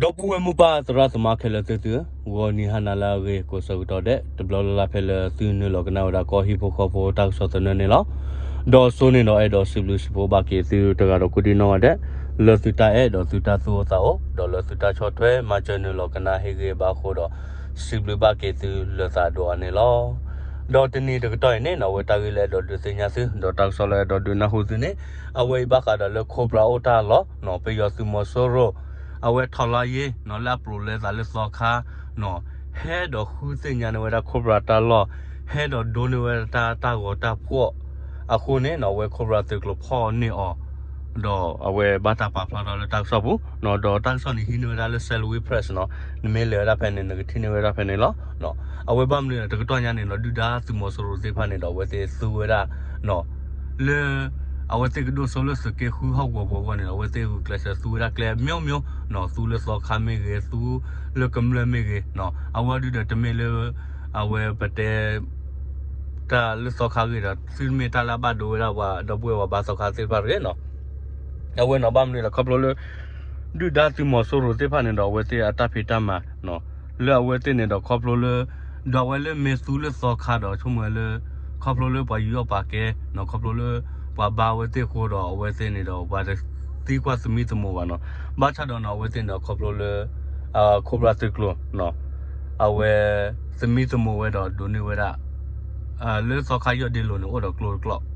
ဒီပုၢ်ဝဲၢ်မိၢ်ပၢ်သရၣ်သမါခဲလၢာ်သ့ၣ်သုဧၢ, ဂီၤနံၤဟါနၤလၢအဂ့ၤ ကိးဆၢကတီၢ်ဒဲး တဘျီလၢ်လၢ်ဖဲလၢသုနုာ်လီၤကနၣ်ဝဲဒၣ်ကီၢ်ဟံၣ်ဖိဃီဖိတၢ်ကစီၣ်သနၢၣ်န့ၣ်လီၤ. ဒီးစိန့ၣ်ဒီးအဲၣ်ဒိးစံးဘျုးစံးဖှိၣ်ဘၣ်က့ၤသုတဂၤဒီးကိးဒံနီၢ်ဂၤဒဲး, လၢသုတၢ်အဲၣ်ဒီးသုတၢ်သူၣ်အိၣ်သးအိၣ် ဒီးလၢသုတၢ်ဆီၣ်ထွဲမၤစၢၤနုာ်လီၤကနၣ်ဟ့ၣ်ဂံၢ်ဘါအဃိဒီး စံးဘျုးဘၣ်က့ၤသုလၢသးဒိၣ်အါန့ၣ်လီၤ. ဒီးတနံၤတကတီၢ်အံၤန့ၣ်နီၣ် အဝဲတၢ်ဂ့ၢ်လၢအဲၣ်ဒိးဒုးသ့ၣ်ညါသု ဒီးတၢ်ကစီၣ်လၢအဲၣ်ဒိးဒုးနၢ်ဟူသုန့ၣ် အဝဲအံၤဘၣ်ဃးဒီးလၢ Cobra အိၣ်တၢ်လီၢ်နီၣ် ပယီၤသုးမီၤစိရိၤ အဝဲထီၣ်လါယ့နီၣ် လၢအပျိာ်လဲသးလၢသီခါနီၣ် ဟဲဒီးဃုသ့ၣ်ညါန့ၢ်ဝဲဒၣ် Cobra တၢ်လီၢ်, ဟဲဒီးဒိးန့ၢ်ဝဲဒၣ်တၢ်ဂီၤတၢ်ဖှီၣ်အဃိန့ၣ်နီၣ် အဝဲ Cobra သုးကျိၤဖီၣ်န့ၢ်အီၤ ဒီးအဝဲဘၣ်တၢ်ပာ်ဖျါထီၣ်လၢတၢ်ကစီၣ်ပူၤ, ဒီးတၢ်ကစီၣ်န့ၣ်ဟံးန့ၢ်ဝဲဒၣ်လၢ Salween Press နီၣ်, နမ့ၢ်လဲၤဝဲဒၣ်ဖဲန့ၣ် နကထံၣ်န့ၢ်ဝဲဒၣ်ဖဲန့ၣ်လီၤ. အဝဲဘၣ်မနုၤလဲၣ် တကတီၢ်ညါန့ၣ်နီၣ် ဒုၣ်ဒါသုးမီၤစိရိၤသ့ၣ်တဖၣ်န့ၣ်ဒီး အဝဲသ့ၣ်သူဝဲဒၣ် လၢ အဝဲသ့ၣ်ကဒိၣ်စိလၢသုးက့ဃုဟီၣ်ကဝီၤပူၤအဂီၢ်န့ၣ် အဝဲသ့ၣ်ဂုာ်ကျဲးစၢးသူဝဲဒၣ်ကျဲ မျိုးမျိုး နီၣ် သူလၢသီခါမ့ၢ်ဂ့ၤ သူလၢကမျၢၢ်မ့ၢ်ဂ့ၤနီၣ်, အဝဲဒုဒီးတမ့ၢ်လၢ အဝဲပတဲ တၢ်လၢသီခါအဂ့ၢ်ဒီး သုမ့ၢ်တၢ်လၢအဘၣ်ဒိဝဲဒၣ်ပှၤ ဒီပုၢ်ဝဲၢ်ပှၤဘါသီခါသ့ၣ်တဖၣ်တဂ့ၤနီၣ်. အဝဲနီၣ် ဘၣ်မနုၤလဲၣ် ခီဖျိလၢ ဒုၣ်ဒါသုးမီၤစိရိၤသ့ၣ်တဖၣ်န့ၣ်ဒီး အဝဲသ့ၣ်အတၢ်ဖံးတၢ်မၤ လၢအဝဲသ့ၣ်န့ၣ်ဒီး ခီဖျိလၢ ဒီးအဝဲလၢမ့ၢ်သူလၢသီခါဒီး ဆိကမိၣ်ဝဲလၢ ခီဖျိလၢပှၤယူးယီၣ်ပာ်ကဲနီၣ် ခီဖျိလၢ ပှၤဘါအဝဲသ့ၣ်အဃိဒီး အဝဲသ့ၣ်န့ၣ်ဒီး ပှၤတသံကွၢ်သမံသမိးဘၣ်နီၣ်, ဘၣ်ဆၣ်ဒီးနီၣ် အဝဲသ့ၣ်န့ၣ်ဒီး ခီဖျိလၢ Cobra သုးကျိၤ အဝဲ သမံသမိးဝဲဒီးဒိးန့ၢ်ဝဲဒၣ် လၢသီခါယီၢ်ဒ့လိၤန့ၣ် အိၣ်ဒီးကျိတကျိး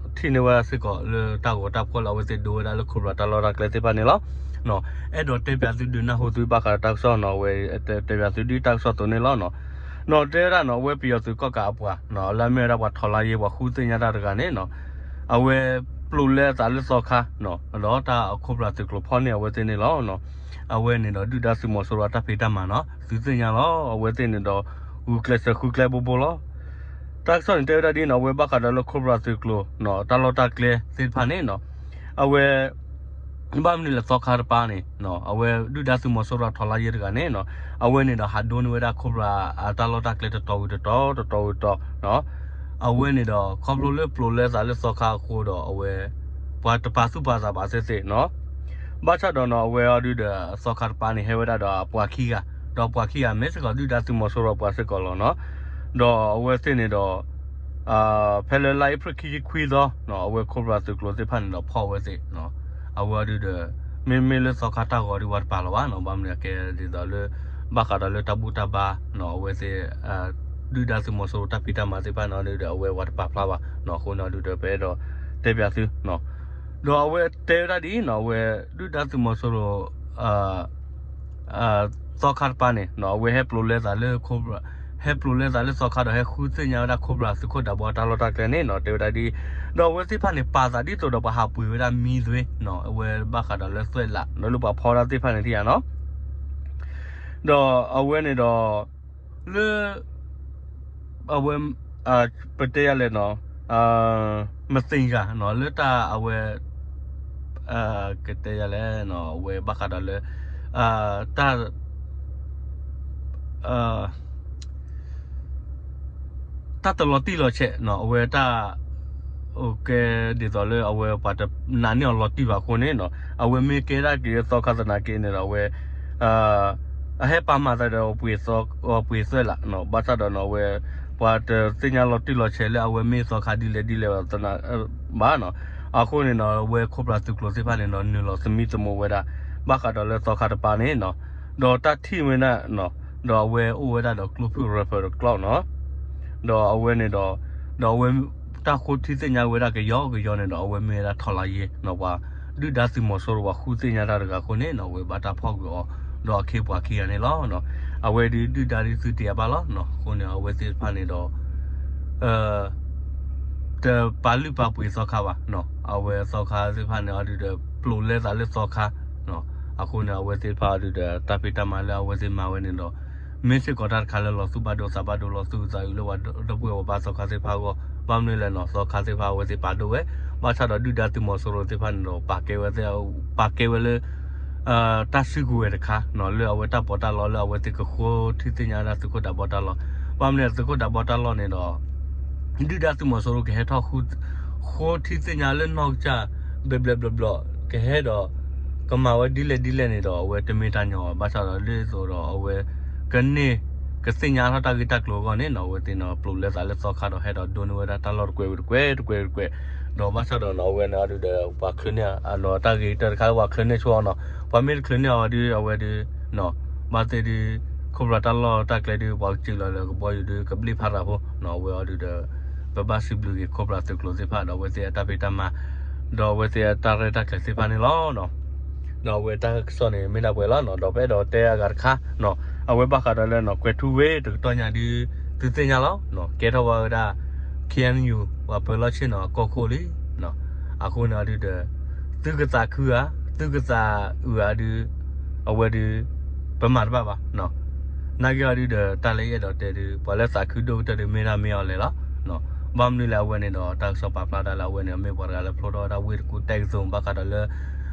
ဒီးထံၣ်န့ၢ်ဝဲဒၣ်စ့ၢ်ကီးလၢတၢ်ဂီၤတၢ်ဖှီၣ်လၢအဝဲသ့ၣ်ဒိဝဲဒၣ်လၢ Cobra တၢ်လီၢ်တၢ်ကျဲသ့ၣ်တဖၣ်န့ၣ်လီၤ. အဲၣ်ဒိးတဲပၠးသုဒုးနၢ်ဟူသုဘၣ်ဃးဒီးတၢ်ကစီၣ်နီၣ် အဝဲတဲပၠးသုဒ်တၢ်ကစီၣ်အသိးန့ၣ်လီၤ. နီၣ် တဲဝဲဒၣ်နီၣ် အဝဲပယီၤသုးကီၣ်ကးအပှၤ လၢအမ့ၢ်ဝဲဒၣ်ပှၤထီၣ်လါယ့ ပှၤဃုသ့ၣ်ညါတၢ်တဂၤန့ၣ်နီၣ် အဝဲပျိာ်လဲသးလၢသီခါ ဒီးတၢ် Cobra သုးကျိၤဖီၣ်န့ၢ်အဝဲသ့ၣ်န့ၣ်လီၤ. အဝဲန့ၣ်ဒီးဒုၣ်ဒါသုးမီၤစိရိၤအတၢ်ဖံးတၢ်မၤနီၣ် သုသ့ၣ်ညါလီၤ. အဝဲသ့ၣ်န့ၣ်ဒီး ဂုာ်ကျဲးစၢးဃုကျဲဘိဘိလီၤ. တၢ်ကစီၣ်န့ၣ်တဲဝဲဒၣ်ဒ်နီၣ် အဝဲဘၣ်ဃးဒီးလၢ Cobra သုးကျိၤ တၢ်လီၢ်တၢ်ကျဲသ့ၣ်တဖၣ်န့ၣ်နီၣ် အဝဲ ဘၣ်မနုၤလဲၣ်သီခါတပၤန့ၣ် အဝဲဒုၣ်ဒါသုးမီၤစိရိၤထီၣ်လါယ့တဂၤန့ၣ်နီၣ် အဝဲန့ၣ်ဒီးဟးဒိန့ၢ်ဝဲဒၣ် Cobra အတၢ်လီၢ်တၢ်ကျဲတတီၤဝံၤတတီၤ တတီၤဝံၤတတီၤ အဝဲန့ၣ်ဒီး ခီဖျိလၢပျိာ်လဲသးလၢသီခါအဃိဒီး အဝဲ ပှၤတပာ်သူၣ်ပာ်သးဘၣ်သ့ၣ်သ့ၣ်နီၣ် ဘၣ်ဆၣ်ဒီးနီၣ် အဝဲအီၤဒုဒီး သီခါတပၤန့ၣ် ဟဲဝဲဒၣ်ဒီးအပှၤခံဂၤ ဒီးပှၤခံဂၤမ့ၢ်စ့ၢ်ကီးဒုၣ်ဒါသုးမီၤစိရိၤပှၤစ့ၢ်ကီးလီၤနီၣ် ဒီးအဝဲသ့ၣ်န့ၣ်ဒီး ဖဲလၢလါအ့ဖြ့ၣ်ခံဆံခွံသီ အဝဲ Cobra သုးကျိၤသ့ၣ်တဖၣ်န့ၣ်ဒီးဖီၣ်ဝဲသ့ၣ် အဝဲအီၤဒုဒီး မ့မ့ၢ်လၢသီခါတၢ်ဂီၤဒ်ဝဲတပာ်လီၤဘၣ်နီၣ် ဘၣ်မနုၤကဲဒ်သိးလၢ ဘၣ်ဃးဒီးလၢတၢ်ဘူၣ်တၢ်ဘါနီၣ် အဝဲသ့ၣ် ဒုၣ်ဒါသုးမီၤစိရိၤတၢ်ဖံးတၢ်မၤသ့ၣ်တဖၣ်န့ၣ်အီၤဒုဒီး အဝဲပှၤတပာ်ဖျါဘၣ်နီၣ် အဃိန့ၣ်အီၤဒုဒီး ပအဲၣ်ဒိးတဲပၠးသု ဒီးအဝဲတဲဝဲဒၣ်ဒ်အံၤနီၣ် အဝဲဒုၣ်ဒါသုးမီၤစိရိၤ သီခါတပၤန့ၣ် အဝဲဟဲပျိာ်လဲသးလၢ Cobra ဟဲပျိာ်လဲသးလၢသီခါဒီးဟဲဃုသ့ၣ်ညါဝဲဒၣ် Cobra သုးခိၣ်ဒးဘီတၢ်လီၢ်တၢ်ကျဲန့ၣ်နီၣ် တဲဝဲဒၣ်ဒ်အံၤ ဒီးအဝဲသ့ၣ်တဖၣ်န့ၣ် ပာ်သးဒ်သိးဒီးပှၤဟးပှ့ၤဝဲဒၣ်မံသွ့နီၣ် အဝဲဘၣ်ဃးဒီးလၢသွဲၣ်လး ဒီးလၢပှၤဖီဝဲဒၣ်သ့ၣ်တဖၣ်န့ၣ်ထံၣ်ဧါနီၣ် ဒီးအဝဲန့ၣ်ဒီး လၢ အဝဲ ပတဲယၤလဲၣ်နီၣ် မသ့ၣ်ညါနီၣ် လၢတၢ်အဝဲ ကတဲယၤလဲၣ်နီၣ် အဝဲဘၣ်ဃးဒီးလၢ တၢ် တၢ်တလီၤတံၢ်လီၤဆဲးနီၣ် အဝဲတၢ် ကဲဒ်သိးလၢအဝဲပှၤတနာ်န့ၢ်အီၤလီၤတံၢ်ဘၣ်အဃိန့ၣ်နီၣ် အဝဲမ့ၢ်ကဲဒၣ်က့ၤသီခါသနာ်က့န့ၣ်ဒီး အဝဲ အဟဲပာ်မၤသးဒီး ပှ့ၤသွဲၣ်လးနီၣ် ဘၣ်ဆၣ်ဒီးနီၣ် အဝဲ ပှၤတသ့ၣ်ညါလီၤတံၢ်လီၤဆဲးလၢအဝဲမ့ၢ်သီခါဒ်လဲၣ်ဒ်လဲၣ်သနာ်ဘၣ်နီၣ် အဃိန့ၣ်နီၣ် အဝဲ Cobra သုးကျိၤသ့ၣ်တဖၣ်န့ၣ်ဒီး နုာ်လီၤသမံသမိးဝဲဒၣ် ဘၣ်ဃးဒီးလၢသီခါတပၤန့ၣ်နီၣ် ဒီးတၢ်ထံၣ်ဝဲဒၣ်နီၣ် ဒီးအဝဲအိၣ်ဝဲဒၣ်ဒီးကျိဖုၣ် rapper တကျိာ်နီၣ် ဒီးအဝဲန့ၣ်ဒီး ဒီးအဝဲ တၢ်ဃိထံသ့ၣ်ညါဝဲဒၣ်ကယီကယီန့ၣ်ဒီး အဝဲမ့ၢ်ဝဲဒၣ်ထီၣ်လါယ့နီၣ် ပှၤ ဒုၣ်ဒါသုးမီၤစိရိၤပှၤဃုသ့ၣ်ညါတၢ်တဂၤအဃိန့ၣ်နီၣ် အဝဲဘၣ်တၢ်ဖီၣ်ကွံာ်အီၤ ဒီးအခ့အပှၤခံဂၤန့ၣ်လီၤ. အဝဲဒုးဒုၣ်ဒါဒ်သုတ့ၢ်အဘၣ်လီၤနီၣ် အဃိန့ၣ် အဝဲသ့ၣ်တဖၣ်န့ၣ်ဒီး တပာ်လုၢ်ပာ်ပှ့ၤသီခါဘၣ်နီၣ် အဝဲသီခါသ့ၣ်တဖၣ်န့ၣ်အီၤဒုးဒီး ပျိာ်လဲသးလၢသီခါနီၣ် အဃိန့ၣ် အဝဲသ့ၣ်တဖၣ်အီၤဒုးဒီး တၢ်ဖံးတၢ်မၤလၢအဝဲသ့ၣ်မၤဝဲန့ၣ်ဒီး မ့ၢ်စ့ၢ်ကီးတၢ်တခါလၢလီၤသူၣ်ဘၣ်ဒိသးဘၣ်ဒိ လီၤသူၣ်အုးသးအုးလၢပှၤဒီပုၢ်ဝဲၢ်ပှၤဘါသီခါသ့ၣ်တဖၣ်အဂီၢ် ဘၣ်မနုၤလဲၣ်နီၣ် သီခါသ့ၣ်တဖၣ်အဝဲသ့ၣ်ပာ်ဒိၣ်ဝဲ ဘၣ်ဆၣ်ဒီးဒုၣ်ဒါသုးမီၤစိရိၤသ့ၣ်တဖၣ်န့ၣ်ဒီး ပာ်ကဲဝဲသ့ၣ် ပာ်ကဲဝဲလၢ တၢ်စုကဝဲၤတခါနီၣ် လၢအဝဲတၢ်ပီးတၢ်လီလၢအဝဲသ့ၣ်ကဃိထံသ့ၣ်ညါဝဲဒၣ်သုးခိၣ်ဒးဘီတၢ်လီၢ် ဘၣ်မနုၤလဲၣ်သုးခိၣ်ဒးဘီတၢ်လီၢ်န့ၣ်ဒီး ဒုၣ်ဒါသုးမီၤစိရိၤကဟဲထီၣ် ဃိထံသ့ၣ်ညါလၢနီၢ်ကစၢ် ဘျဲၣ်ဘျဲၣ်ဘျီဘျီ ကဟဲဒီး ပမၤဝဲဒ်လဲၣ်ဒ်လဲၣ်န့ၣ်ဒီး အဝဲတမ့ၢ်တၢ်ညီဘၣ်, ဘၣ်ဆၣ်ဒီးဒ်သိးဒီးအဝဲ ကန့ၢ် ကသ့ၣ်ညါထီၣ်တၢ်ဂ့ၢ်တၢ်ကျိၤအဂီၢ်န့ၣ်နီၤ, အဝဲသ့ၣ်နီၤ ပျိးလၢသးလၢသီခါဒီးဟဲဒီးဒိန့ၢ်ဝဲဒၣ်တၢ်လီၢ်တကွဲးဝံၤတကွဲးတကွဲးတကွဲး, ဒီးဘၣ်ဆၣ်ဒီးနီၤ အဝဲန့ၣ်အီၤဒုးဒီး ပှၤချုးန့ၢ်အီၤနီၤ တၢ်ဂ့ၤကတၢၢ်တခါလၢပှၤချုးန့ၢ်ဆိအီၤနီၤ, ပှၤမ့ၢ်တချုးန့ၢ်အီၤဒုး အဝဲဒုး ဘၣ်သ့ၣ်ဒုး ခိၣ်ဖျိတၢ်လီၢ်တၢ်ကျဲဒုး ပှၤကစံးလီၤလၢကဘီယူၤဒုး ကဘျ့ဖးရၤဖိနီၤ, အဝဲအီၤဒုးဒီး ပဘၣ်စံးဘျုးက့ၤခိၣ်ဖျိသုးကျိၤသ့ၣ်တဖၣ် ဒီးအဝဲသ့ၣ်အတၢ်ဖံးတၢ်မၤ ဒီးအဝဲသ့ၣ်အတၢ်ရဲၣ်တၢ်ကျဲၤသ့ၣ်တဖၣ်န့ၣ်လီၤ. ဒီးအဝဲတၢ်ကစီၣ်န့ၣ်မ့ၢ်ဒၣ်ပှဲၤလီၤနီၤ, ဒီးပအဲၣ်ဒိးတဲအဂၤတခါနီၤ, အဝဲဘၣ်ဃးဒီးလၢနီၤ ကွဲးထူဝ့ တကတီၢ်ညါဒုး သုသ့ၣ်ညါလီၤ, ကဲထီၣ်ဝဲဒၣ် ခ့ၣ်အဲၣ်ယူၣ် ပှၤပၢၤလီၢ်ဆ့ၣ်နီၤ အကီၢ်ခိၣ်လံနီၤ, အဃိန့ၣ်အီၤဒုးဒီး သုကသးခုဧါ သုကသးအုးဧါဒုး အဝဲဒုး ပမၤတဘၣ်ဘၣ်နီၤ, နာ်က့အီၤဒုးဒီး တၢ်လၢယအဲၣ်ဒိးတဲဒုး ပှၤလၢသးခုဒိၣ်ကတၢၢ်ဒုးမ့ၢ်ဒၣ်မ့ၢ်အီၤလဲၣ်လီၤ. ဘၣ်မနုၤလဲၣ် အဝဲန့ၣ်ဒီး တၢ်ကစီၣ်ပာ်ဖျါဒၣ်လၢအဝဲန့ၣ် မ့ၢ်ပှၤတဂၤလၢဖျိထီၣ်ဝဲဒၣ်ဝ့ၢ်တကူၣ်တဲကသိး ဘၣ်ဃးဒီးလၢ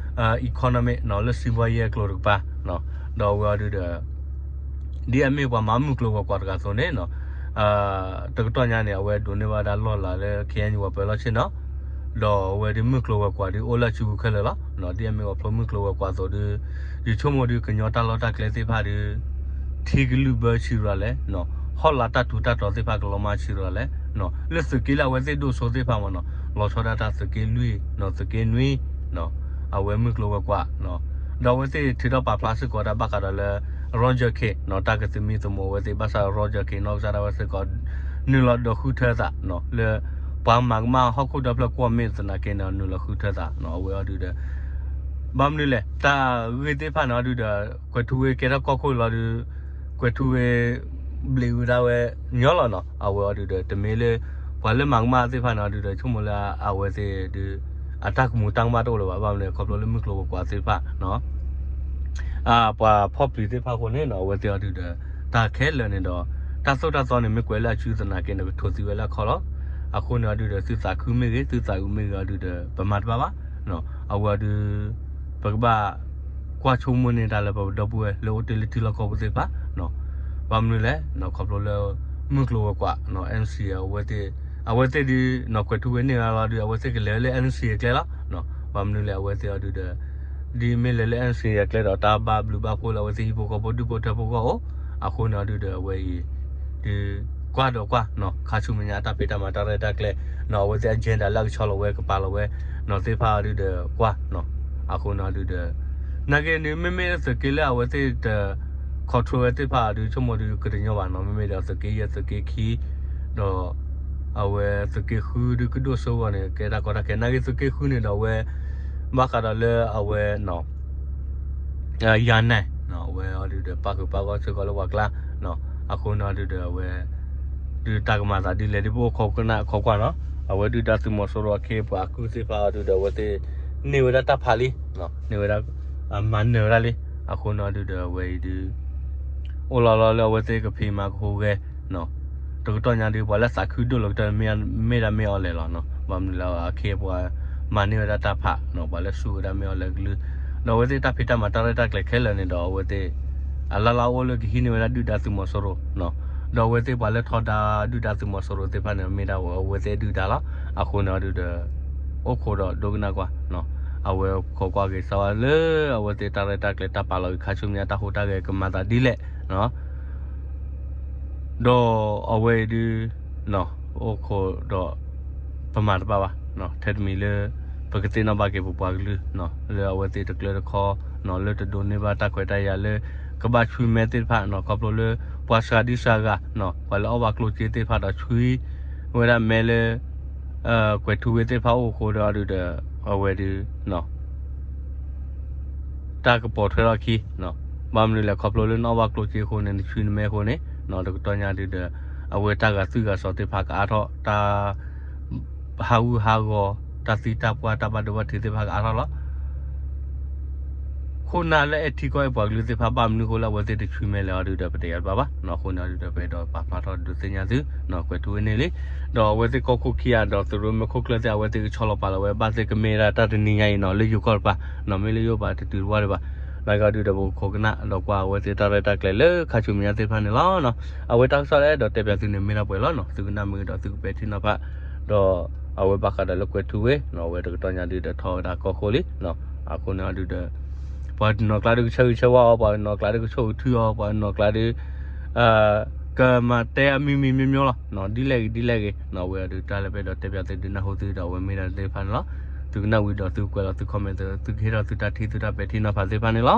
economy နီၤ လၢစံးဘှါယဲၢ်ကျိၤတကပၤ, ဒီးအဝဲအီၤဒုးဒီး ဒ်အမ့ၢ်ပှၤမၤမုၢ်ကျိၤဝဲၤကွာ်တဂၤအသိးန့ၣ်နီၤ, တကတီၢ်ညါန့ၣ် အဝဲဒိးန့ၢ်ဘၣ်ဒၣ်လီၢ်လၤလၢ ခ့ၣ်အဲၣ်ယူၣ် ပှၤပၢၤလီၢ်ဆ့ၣ်နီၤ, ဒီးအဝဲဒုးမုၢ်ကျိၤဝဲၤကွာ်ဒုးအိၣ်လၢအစုပူၤခဲလၢာ်လီၤ. ဒ်အမ့ၢ်ပှၤဖျိမုၢ်ကျိၤဝဲၤကွာ်အသိးဒုး ယဆိကမိၣ်ဒုးကညီတၢ်လီၢ်တၢ်ကျဲသ့ၣ်တဖၣ်ဒုး ထံကလုၢ်ဘၢဆံးရၤလဲၣ်, ဟီၣ်လာ်တၢ်ထူးတၢ်တီၤသ့ၣ်တဖၣ်ကလီၤမၢ်ဆံးရၤလဲၣ်, လၢသုးက့လၢအဝဲသ့ၣ်ဒိၣ်စိသ့ၣ်တဖၣ်မ့ၢ်နီၤ လီၤဆီဒၣ်တၢ်သုးက့လွံၢ်နီၤ သုးက့နွံနီၤ, အဝဲမုၢ်ကျိၤဝဲၤကွာ်နီၤ, ဒီးအဝဲသ့ၣ်ထုးထီၣ်ပာ်ဖျါစ့ၢ်ကီးတၢ်ဘၣ်ဃးဒီးလၢ Roger Khin နီၤ တၢ်ကသမံသမိးအဝဲသ့ၣ် ဘၣ်ဆၣ် Roger Khin နီၢ်ကစၢ်ဒၣ်ဝဲစ့ၢ်ကီး နုာ်လီၤဒိးဃုထၢသးနီၤ လၢ ပှၤမၤကမၣ်ဟီၣ်ခိၣ်ဒီဖျၢၣ်ကွီၢ်မ့ၢ်သနာ်က့န့ၣ် နုာ်လီၤဃုထၢသးနီၤ အဝဲအီၤဒုးဒီး ဘၣ်မနုၤလဲၣ် တၢ်ဂ့ၢ်သ့ၣ်တဖၣ်န့ၣ်အီၤဒုးဒီး ကွဲးထူဝ့ကဲထီၣ်ကီၢ်ခိၣ်လီၤဒုး ကွဲးထူဝ့ ဘျံးဝဲဒၣ်ဝဲညီလီၤနီၤ အဝဲအီၤဒုးဒီး တမ့ၢ်လၢ ပှၤလၢမၤကမၣ်သ့ၣ်တဖၣ်န့ၣ်အီၤဒုးဒီး ဆိကမိၣ်လၢအဝဲသ့ၣ်ဒုး အတၢ်ကမူၤတၢ်ကမၣ်တအိၣ်လၢၤဘၣ် ဘၣ်မနုၤလဲၣ် ခီဖျိလၢမုၢ်ကျိၤဝဲၤကွာ်သ့ၣ်တဖၣ် ပှၤဖီၣ်ပျံၤသ့ၣ်တဖၣ်အဃိန့ၣ်နီၤ အဝဲသ့ၣ်အီၤဒုးဒီး တၢ်ခဲလၢာ်န့ၣ်ဒီး တၢ်သိၣ်တၢ်သီန့ၣ် မ့ၢ်ကွဲးလၢအစုသနာ်က့န့ၣ် ကထိးသံဝဲလၢအခီၣ်လီၤ. အဃိန့ၣ်အီၤဒုးဒီး သုသးခုမ့ၢ်ဂ့ၤ သုသးအုးမ့ၢ်ဂ့ၤအီၤဒုးဒီး ပမၤတဘၣ်ဘၣ် အဝဲအီၤဒုး ပကဘၣ် ကွၢ်ဆိကမိၣ်န့ၢ်တၢ်လၢပဒီပုၢ်ဝဲၢ်လၢအိၣ်တ့ၢ်လၢထံလီၢ်ကီၢ်ပူၤသ့ၣ်တဖၣ် ဘၣ်မနုၤလဲၣ် ခီဖျိလၢ မုၢ်ကျိၤဝဲၤကွာ် NCA အဝဲသ့ၣ် အဝဲသ့ၣ်ဒုး ကွဲးထူဝ့န့ၢ်ဝဲလီၤဒုး အဝဲသ့ၣ်ကလဲၤလၢ NCA အကျဲလီၤ. ဘၣ်မနုၤလဲၣ် အဝဲသ့ၣ်အီၤဒုးဒီး ဒ်မ့ၢ်လဲၤလၢ NCA အကျဲဒီး တၢ်ဘၣ်ဘျုးဘၣ်ဖှိၣ်လၢအဝဲသ့ၣ်ဟံၣ်ဖိဃီဖိဒူၣ်ဖိထၢဖိအဂီၢ်အိၣ် အဃိန့ၣ်အီၤဒုးဒီး အဝဲအံၤ ဒုး ကွၢ်ဒီးကွၢ် ခါဆူမဲာ်ညါအတၢ်ဖံးတၢ်မၤတၢ်ရဲၣ်တၢ်ကျဲၤ အဝဲသ့ၣ် agenda လၢအကဆီလီၤဝဲကပာ်လီၤဝဲ သ့ၣ်တဖၣ်အီၤဒုးဒီး ကွၢ် အဃိန့ၣ်အီၤဒုးဒီး နာ်က့န့ၣ် မ့မ့ၢ်လၢသုးက့လၢအဝဲသ့ၣ်တ control ဝဲသ့ၣ်တဖၣ်အီၤဒုး ဆိကမိၣ်ဒုးကတညီဘၣ်နီၤ မ့မ့ၢ်ဒီးသုးက့ယဲၢ်သုးက့ခံ ဒီး အဝဲသုးက့ဃုဒုးကဒိၣ်စိအဂီၢ်န့ၣ် ကဲတၢ်ကီတၢ်ခဲ နာ်က့သုးက့ဃုန့ၣ်ဒီးအဝဲ ဘၣ်ဃးဒီးလၢအဝဲ ယၤနဲၣ် အဝဲအီၤဒုးဒီး ပာ်ဃုာ်ပာ်ဂီၢ်စ့ၢ်ကီးလၢပှၤကျါ အဃိန့ၣ်အီၤဒုးဒီးအဝဲ ဒုးတၢ်ကမၤသးဒ်လဲၣ်ဒ်ပအိၣ်ခိးကနၣ်ခိးကွၢ်နီၤ အဝဲဒုၣ်ဒါသုးမီၤစိရိၤအခ့အပှၤအကုၢ်သ့ၣ်တဖၣ်အီၤဒုးဒီး အဝဲသ့ၣ် န့ၢ်ဝဲဒၣ်တၢ်ဖးလံ န့ၢ်ဝဲဒၣ် မၤနၢၤဝဲဒၣ်လံ အဃိန့ၣ်အီၤဒုးဒီးအဝဲအံၤဒုး အိၣ်လီၤလီၤလၢအဝဲသ့ၣ်ကဖံးမၤကဟူးဂဲၤ တကတီၢ်ညါဒုး ပှၤလၢသးခုဒိၣ်လီၤကတၢၢ်မ့ၢ်ဒၣ်မ့ၢ်အီၤလဲၣ်လီၤ. ဘၣ်မနုၤလဲၣ် အခ့အပှၤ မၤန့ၢ်ဝဲဒၣ်တၢ်ဖး ပှၤလၢစူၢ်ဝဲဒၣ်မ့ၢ်အီၤလဲၣ်ကလုၢ် ဒီးအဝဲသ့ၣ်တၢ်ဖံးတၢ်မၤတၢ်ရဲၣ်တၢ်ကျဲၤခဲလၢာ်န့ၣ်ဒီး အဝဲသ့ၣ် အလၢ်လၢ်အိၣ်လၢကဟံးန့ၢ်ဝဲဒၣ်ဒုၣ်ဒါသုးမီၤစိရိၤ ဒီးအဝဲသ့ၣ်ပှၤလၢထီဒါဒုၣ်ဒါသုးမီၤစိရိၤသ့ၣ်တဖၣ်န့ၣ် မ့ၢ်ဒၣ်အဝဲသ့ၣ်ဒုၣ်ဒါလီၤ. အဃိန့ၣ်အီၤဒုးဒီး အိၣ်ခိးဒီးဒိကနၣ်ကွၢ် အဝဲခိးကွၢ်က့ၤစၢၤဝဲလၢ အဝဲသ့ၣ်တၢ်ရဲၣ်တၢ်ကျဲၤတၢ်ပာ်လီၤက့ၤခါဆူမဲာ်ညါတၢ်ဟူးတၢ်ဂဲၤကမၤသးဒ်လဲၣ် ဒီးအဝဲအံၤဒုး အိၣ်ခိးဒီး ပမၤတဘၣ်ဘၣ် ထဲတမံၤလၢ ပကသ့ၣ်နီၣ်ဘၣ်က့ၤပပှၤကလုာ် လၢအဝဲသ့ၣ်တကျၢတခီ လၢတဒိးန့ၢ်ဘၣ်တၢ်ခွဲးတၢ်ယာ်လၢ ကဘၣ်ဆွံမဲသ့ၣ်တဖၣ် ခီဖျိလၢ ပှၤစှၤဒံစှၤဂၤ ပှၤလၢအီၣ်ဘၣ်ကျိၣ်စ့သ့ၣ်တဖၣ်ဒီးဆွံ ဝဲဒၣ်မဲလၢ ကွဲးထူဝ့သ့ၣ်တဖၣ်အိၣ်အဃိဒီးအီၤဒုးဒီး အဝဲဒုး တၢ်ကပိာ်ထွဲထီၣ်အခံ ဘၣ်မနုၤလဲၣ် ခီဖျိလၢနအီၣ်ဘၣ်ကျိၣ်စ့အဃိန့ၣ် နဆွံနမဲအဃိန့ၣ် တကတီၢ်ညါဒုးဒီး အဝဲတၢ်ဂာ်သွံၣ်ဂာ်စီၤသ့ၣ်တဖၣ်ကအါထီၣ် တၢ် ဟးဂူာ်ဟးဂီၤ တၢ်သံတၢ်ပှၢ် တၢ်ဘၣ်ဒိဘၣ်ထံးသ့ၣ်တဖၣ်ကအါထီၣ်လီၤ. ခိၣ်နၢ်လၢအဲၣ်ထံကီၢ်အဲၣ်ပှၤကလုာ်သ့ၣ်တဖၣ် ဘၣ်မနုၤအဃိလၢအဝဲသ့ၣ်တဆွံမဲလဲၣ်အီၤဒုးဒီး ပတယၤတဘၣ်ဘၣ်. အဃိန့ၣ်အီၤဒုးဒီး ပအဲၣ်ဒိးပာ်ဖျါထီၣ်ဒုးသ့ၣ်ညါသု ကွဲးထူဝ့န့ၣ်လံ ဒီးအဝဲသ့ၣ်ကီၢ်ခိၣ်ခံဂၤဒီး သုးရိၣ်မဲာ်ခိၣ်ကျၢၢ်သ့ၣ် အဝဲသ့ၣ်ကဆီလီၤပာ်လီၤဝဲ ဘၣ်သ့ၣ်ကမ့ၢ်ဒၣ်တၢ်တနံၤညါအံၤနီၤ လၢယိၤကီၢ်တပၤ မ့ၢ်လၢယိၤပၤတတုၤတဝၢ်ဒံးဘၣ်. နာ်က့အီၤဒုးဒီး ပကခိးကနၣ်ဒီးကွၢ်အဝဲသ့ၣ်တၢ်ရဲၣ်တၢ်ကျဲၤလၢခါဆူမဲာ်ညါသ့ၣ်တဖၣ်န့ၣ်လီၤ. အဝဲတၢ်ကစီၣ်လၢအဲၣ်ဒိးတဲပၠးသုန့ၣ်မ့ၢ်ဒၣ်ပှဲၤလီၤနီၤ သုကနၣ်မ့ၢ်ဒီးသုကပဲာ်ထံနီၤဖး ဒီးအဝဲဘၣ်ဃးဒီးလၢကွဲးထူဝ့ အဝဲတကတီၢ်ညါဒုးဒီးထီၣ်ဝဲဒၣ်ကီၢ်ခိၣ်လံ အဃိန့ၣ်အီၤဒုးဒီး ပှၤနီၢ်ကျါဒီးကဆၢဂ့ၤဆၢဝါအီၤ, ပှၤနီၢ်ကျါဒီးကဆိၣ်ဂ့ၤထုအီၤ, ပှၤနီၢ်ကျါဒီး ကမၤတဲအမံၤမံၤမံၤမံၤလီၤ. ဒ်လဲၣ်ဂ့ၤဒ်လဲၣ်ဂ့ၤ အဝဲအဒုးတၢ်လၢပအဲၣ်ဒိးတဲပၠးသုဒုးနၢ်ဟူသုဒီး အဝဲမ့ၢ်ဒၣ်သ့ၣ်တဖၣ်န့ၣ်လီၤ. သုကနၣ်ဝံၤဒီးသုကွဲးလီၤသု comment သုကဟ့ၣ်ထီၣ်သုတၢ်ထံၣ်သုတၢ်ပဲာ်ထံနီၤဖးသ့ၣ်တဖၣ်န့ၣ်လီၤ.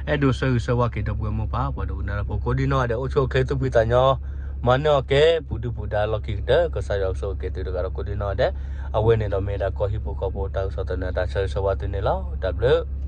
အဲၣ်ဒိးဆၢဂ့ၤဆၢဝါက့ၤဒီပုၢ်ဝဲၢ်မိၢ်ပၢ် ပှၤဒိကနၣ်တၢ်ဖိကိးဒံနီၢ်ဂၤဒဲး အိၣ်ဆူၣ်အိၣ်ချ့သူၣ်ဖှံသးညီ, မၤန့ၢ်အီၣ်ကဲ ပူၤဒုၣ်ပူၤဒါလီၢ်ခံကတၢၢ် ကစၢ်ယွၤကဆိၣ်ဂ့ၤက့ၤသုတဂၤဒီးကိးဒံနီၢ်ဂၤဒဲး. အဝဲန့ၣ်ဒီးမ့ၢ်ဒၣ်ကီၢ်ဟံၣ်ဖိဃီဖိတၢ်ကစီၣ်သန့တၢ်ဆၢဂ့ၤဆၢဝါသုန့ၣ်လီၤ. တၢ်ဘျုး